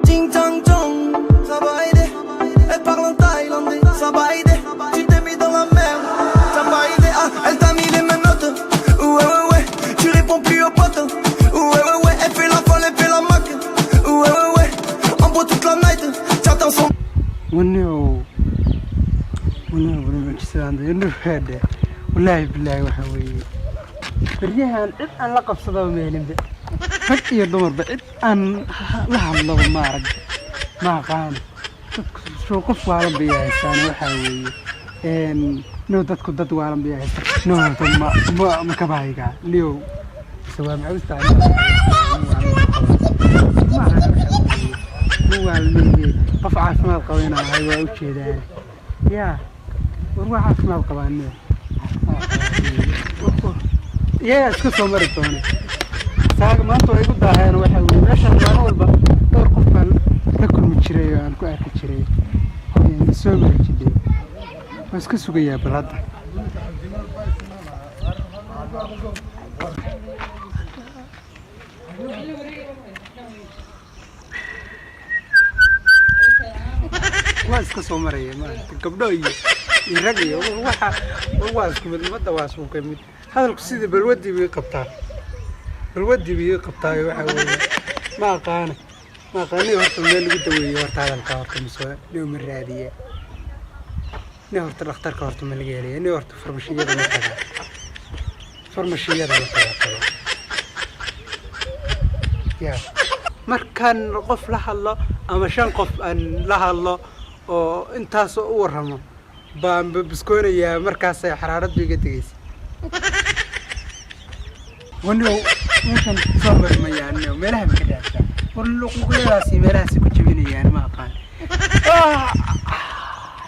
Ting tang tong, ça va aider. Elle parle en thaïlandais, ça va aider. Tu t'es mis dans la merde, ça va aider. Ah, elle t'a mis les menottes. Ouais. Tu réponds plus aux potes. Ouais. Elle fait la folle, elle fait la mac. Ouais. On boit toute la night. J'attends son. Wanow wanow wanow, wallaahi bilaahi, waxa weeye beryahan cid aan la qabsadaba meelinba, rag iyo dumarba cid aan la hadlaba ma arag, ma aqaano. Dadku soo qof waalan bay haystaan. Waxaa weeye no, dadku dad waalan bay haystaan. No, horta ma kabahaygaa niyow mise waa macawista maaha? Ma waalmeeye? Qof caafimaad qaba inaan ahay waa ujeedaan. Yaa war, waa caafimaad qabaa niyo, iyagaa iska soo mari doona. Saaga maanta waa igu daaheen. Waxa weye meeshaan maalin walba dhowr qof baan la kulmi jiray oo aan ku arki jiray, soo mari jidhay. Waan iska sugayaa bal hadda. Waa iska soo maraya maaragta, gabdho iyo rag iyo waxa waa isku mid, ummadda waa isku ka mid. Hadalku sidii balwadii bay qabtaa, balwadii bay qabtaa. Waxa weeye ma aqaana, ma aqaani. Horta meel lagu daweeyo horta hadalka horta mise nin ma raadiye nin horta dhakhtarka horta ma laga helaya nin horta farmashiyada ma tagaa, farmashiyada ma tagaa tago ya. Markaan qof la hadlo ama shan qof aan la hadlo oo intaasoo u warramo baan babiskoonayaa, markaasay xaraaraddu iga tegeysa. Wanow meeshan soo mari mayaan, meelaha ma ka raadsaa? War luqluqyadaasi meelahaasi ku jebinayaan, ma aqaan.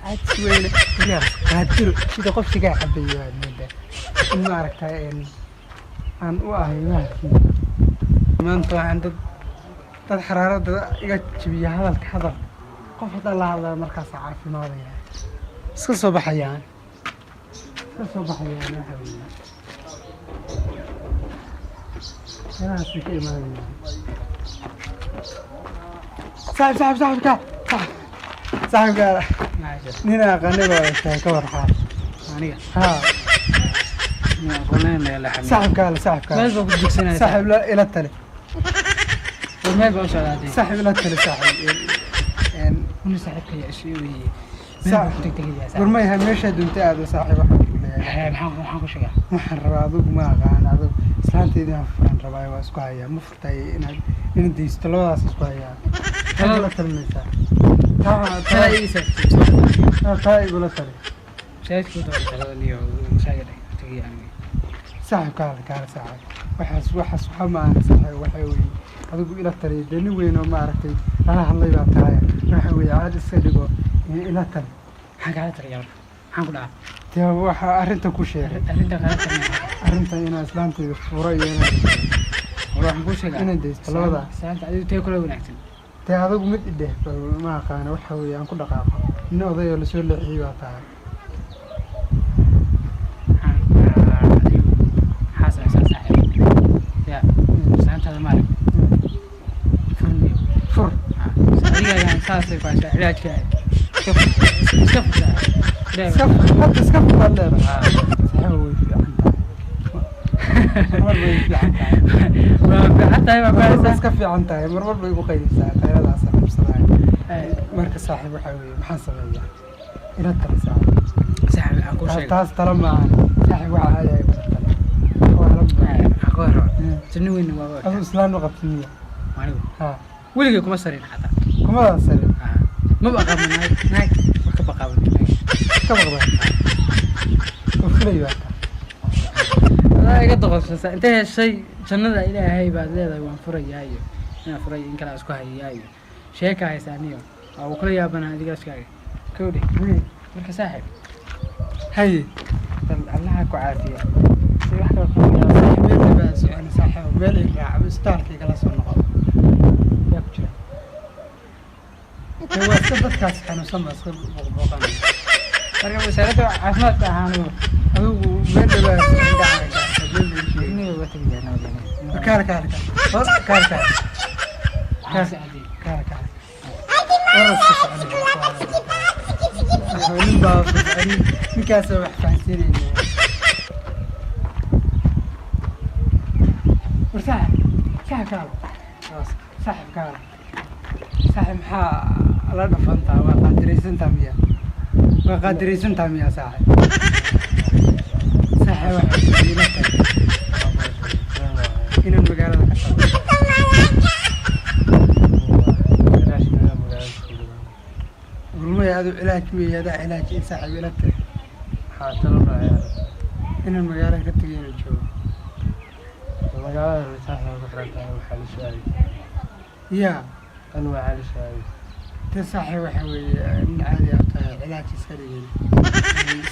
Caajis weyne waryaas qaadiro sida qof sigaa cabayo aad moodaa in maaragtay aan u ahay bahalkii. Maanta waxaan dad xaraaradda iga jebiya hadalka, hadal qof haddaan la hadlaya markaasa caafimaadaya, iska soo baxayaan, iska soo baxayaan. Waxa weeye meelahaasay ka imaanayaan. Saaxib, saaxib, saaxibka, saaxibka, nin aqaanay baa egtahay, ka war xaal? Aniga? Haa. Aqooneen la xamil. Saaxibka ale, saaxibka. Meel baa ku dugsanaya. Saaxib, la ila tali. Meel baa u socdaa dee. Saaxib, ila tali saaxib. Uni saaxiibka yaa isu weeye. Meel baa ku degdegayaa. War ma yahay meeshaa doonta aado saaxiib, waxaan ku leeyahay. Maxaan ku sheegaa? Waxaan rabaa adigu, ma aqaan, adigu islaantayda inaan furaan rabaa, waa isku hayaa. Ma furtay inaad daysto, labadaas isku hayaa. Taa igula talinaysaa? Tala Taa ii saabsan. Taa igula tali. Masaajidka u doona talada niyo saaga dhig tagay aniga. Saaxib, kaale kaale saaxib, waxaas waxa ma ahan saaxib. Waxa weeye adigu ila taliya dee, nin weyn oo maaragtay lala hadlay baa tahay. Waxa weeye caad iska dhigo, ila tali. Maxaan kaala taliyaa marka? Maxaan ku dhacaa? Dee waxa arrinta ku sheegay. Arrinta kaala talinaya. Arrinta inaan islaantayda furo iyo inaan War waxaan kuu sheegaa. Inaan daysto labada. Islaanta adigu tee kula wanaagsan. Dee adigu mid idheh bal, ma aqaana, waxa weeye aan ku dhaqaaqo. Nin oday oo lasoo leexiyey baa tahay. Maxaan adigu maxaa samaysaa saaxiib? Ya islaantaada maarag furniyo. Fur. Adigaagan saasay ku haysaa cilaajkaaga. Iska fur, iska fur saaxiib. Ilaahay iska hadda iska fur baad leedahay? Haa. Saaxiib, way fiican tahay, marmar way fiican tahay. Waa fiican tahay, waa ku Marmar bay haysaa. iska fiican tahay, marmar bay igu qaylisaa, qayladaasa qabsadaay. Marka saaxiib, waxaa weeye maxaan sameeyaa? Ila tali saaxiib. Saaxiib, waxaan kuu taas sheegay. Taas tala maahan saaxiib, waxa aadahay kula tali. Waa la Waxaan ku rabaa. Nin weyn waa Adigu islaan ma qabtin miya? Anigu Haa. weligay kuma sarin xataa. Kumadaa sarin? Haa. Maba aqaaban naag, naag wax ka baqaaban naag. Ka baqdaa oo fulay baa tahay. Adaa iga doqosasa intay heshay jannada Ilaahay baad leedahay waan furayaa iyo inaan furay in kale isku hayayaa iyo sheeka haysaa niyo waa uu kula yaabanaa adiga iskaaga kowdhe. Marka saaxiib, Haye. Bal Allaha ku caafiya si wax kale kuma yaaba. Saaxiib, meel baa socon saaxiib, meel i raac, isbitaalka igala soo noqo. Yaa ku jira? Dee waa iska dadkaas xanuunsan baa iska booqbooqanaya. Marka wasaaradda caafimaadka ahaan Adigu meel dhawaa socon dhacaya meel lagu sheegay. Iniga uga tegayaa nabadgelyo. Kaale kaale kaale kaale kaale. Maxaa sacadii? Kaale kaale. Waraska soconaya. Nin baa soconi, ninkaasa wax fahansiinayna. War saaxib, saaxib kaalo, saaxib kaalo, saaxib, maxaa la dhafantaa? Waa qaadiraysantaa miya? Waa qaadiraysantaa miya, saaxib? Saaxib, waxay ila tahay inaan magaalada ka tago. Warmaya, adu cilaaj miya? Adaa cilaaj in, saaxib, ila tahay inaan magaalada ka tagay, inaan joogo. Magaalada saas ku xiran tahay, waxaa la su-aalay. Ya. An waxaa la su-aalay. Te saaxib, waxa weeye nin caadi ah tahay, cilaaj iska dhigin,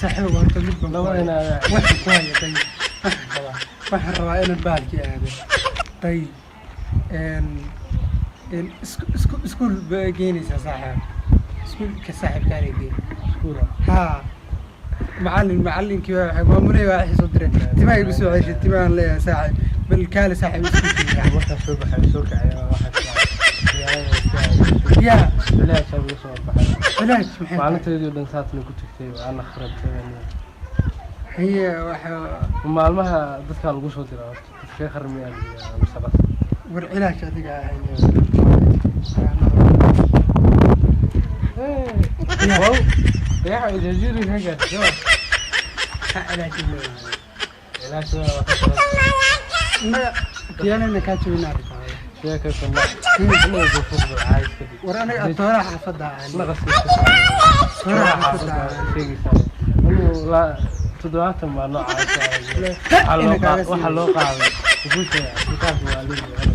saaxiib. Horta mid baan ku Laba haya. inaad Waxaan ku haya day, waxaan rabaa inaan bahalkii aado day. Isku isku iskuul ba geynaysaa, saaxiib? Iskuulka saaxiibkaana geyn. Iskuula? Haa, macallinkii waa maamulihii waa soo diray, timaha igu soo ceshay, timahan leeyahay, saaxiib. Bal kaale, saaxiib, iskuulka. Markaa soo baxay, soo kacay, waxaa Ya. cilaaj iga soo baxay. Cilaaj maxay tahay? Maalinteedii oo dhan saasna ku tagtay, waana kharabtay. Haye, waxa Maalmaha dadkaa lagu soo diraa horta dadka kharmiyaa masaqas. War cilaaj adiga ahayn. Wow, dayaxa ijaajiri ka gaartay. Cilaaj leeyahay. Cilaaj waa ka soo Innaga kiyaanana kaa jabinaa rabtaa. Sheeka soo inuu ku fudud caayis kadib. War aniga atooraha xaafadda ahan. Naqas. Atooraha xaafadda ahan. Sheegaysaa inuu la 70 baa noocaas waxaa loo qaaday wuxuu sheegay isbitaalka waa leeyahay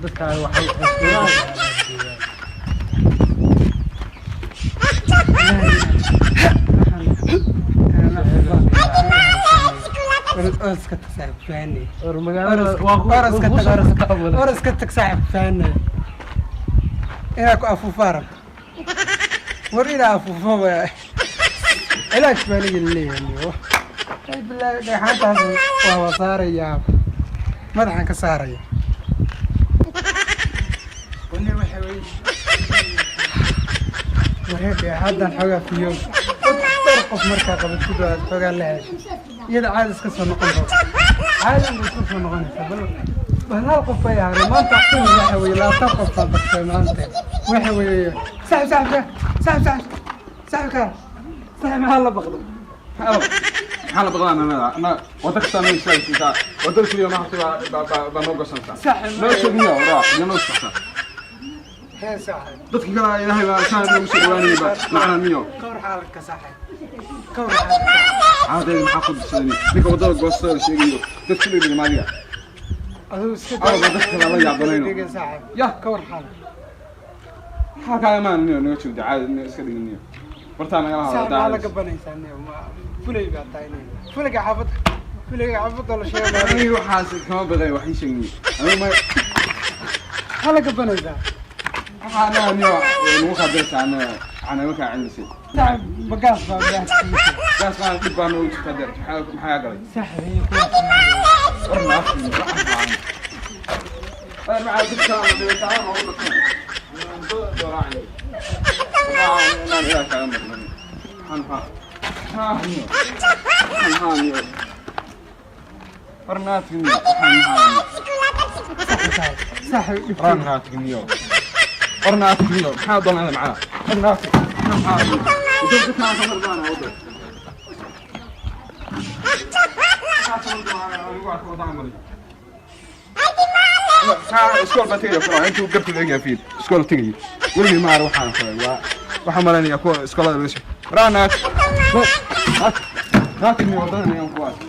dadkaan waxay. Oraska tag, saaxib, fahanay. War magaalada waa ku Oraska tag, oraska, oraska tag, saaxib, fahanay. Inaa ku afuufaa rabto? War inaa afuufo ba cilaaj baa aniga leeyahay. Ay bilaahi, dhagxaantaas waa saarayaa, madaxaan ka saaraya. Wani waxa weye, wareedhe, haddan xoogaa fiyo dhowr qof markaa qabatid aad xoogaa la hesho, iyada caadi iska soo noqon doonta, caadi bay iska soo noqonaysaa. Bal hal qof bay ahaadeen maanta. Waxa weeye 20 qof baa bartay maanta. Waxa weeye, saaxib, saaxib, saaxib, saaxib, saaxib, kaa saaxib, maxaa la baqdo? Maxaa la baqdaa? Anada ana wada kastaa noo istaagaysaa, wadada keliya ma hartay baa noo gosanaysaa. Saaxib. Noo sheegniyo waraa iyo noo socota. Hee, saaxib. Dadka kale ilaahay baa saa noogu soo dhawaanayay ba macnaa miyo. Kawar xaaladka, saaxib, kawar xaaladka. Xaaladayda maxaa ku dirsaday? Ninka wadada goostada la sheegayo dadku dhigdhiga maadiga. Adigu iska Awga dadka lala yaabanayno. Dhiga, saaxib. Yah. Kawar xaaladka. Xaalkaaga maan niyo naga joogda, caadi niyo iska dhigin niyo bartaa nagala Saaxib, maxaa la hadla. gabanaysaa niyo? Ma fulay baa tahay niyo? Fulayga xaafadda, fulayga xaafadda la sheegay. Aniga waxaas kama baday, wax ii sheegniyo anigu ma Maxaa la gabanaysaa? Waxaa anaga niyo nagu qaadiraysaa, anaga waxaa naga kaa celisay. Saaxib, bagaas baa baaskiisa. Gaas baan dhib baa noogu jirta deer, maxaa galay? Saaxib, haye, kuwaas. War naafti waxaan raacay war maxaa dadka la dhibay oo dadka dooraacay waxaan inaan ilaahay kaaga maqlan. Waxaan maxaa niyo, waxaan maxaa niyo, war naafti niyo, waxaan maxaa? Saaxib, dhibkiisa. War naafti niyo, war naafti niyo, maxaa doonaa macna? War naafti maxaa niyo, dadka kaan ka marbaana wada maxaa sababta anigu arko wada maray? Iskool baan tegaya kula intuu garku leegyahay fiil iskool tegayay weligay ma ara. Waxaan kale waa waxaan malaynayaa kuwa iskoolada laga soo waraa. Naat naat naat mi wadadan ayaan ku arkay.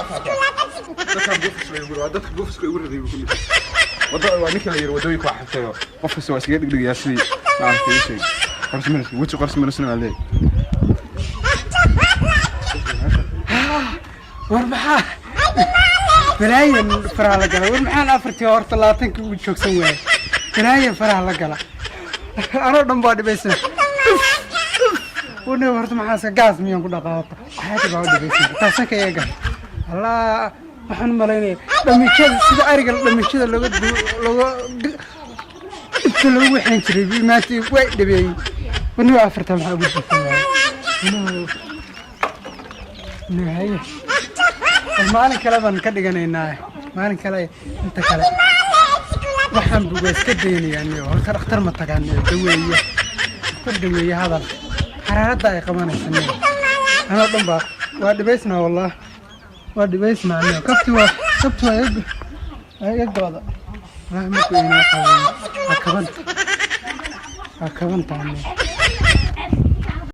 Dadka buufiska igu waa dadka buufiska igu riday buu ku mid wada waa ninka la yiri wadooyinka waa xirtayo, qof kasta waa iskaga dhigdhigayaa sidii maaragtay. Ii sheeg qorsmaris weji qorsmarisna waa leeyahay. War maxaa balaayan faraha la gala? War maxaan afartii horta 20-kii ugu joogsan waayay? Balaayan faraha la gala, anoo dhan baa dhibaysan. Wane, horta maxaa iska gaas miyaan ku dhaqaa? Horta caadi baa u dhibaysan taasan ka eega. Allah. Waxaan u malaynaya dhamiijada sida ariga dhamiijada looga looga dhibta loogu waxaan jiray maanta waa dhabeeyey. Waniba afarta maxaa ugu difay? Haye, war maalin kale baan ka dhiganaynaa, maalin kale. Inta kale waxaan buga iska daynayaa niyo. Horta dhakhtar ma tagaan niyo, daweeye ku daweeye hadal xaraaradda ay qabanaysa niyo. Anoo dhan baa waa dhibaysnaa, wallah waa dhibaysnaa niyo. Kabti waa iga go'da wallahi. Markuu inoo qabo waa kabanta, waa kabantaa niyo.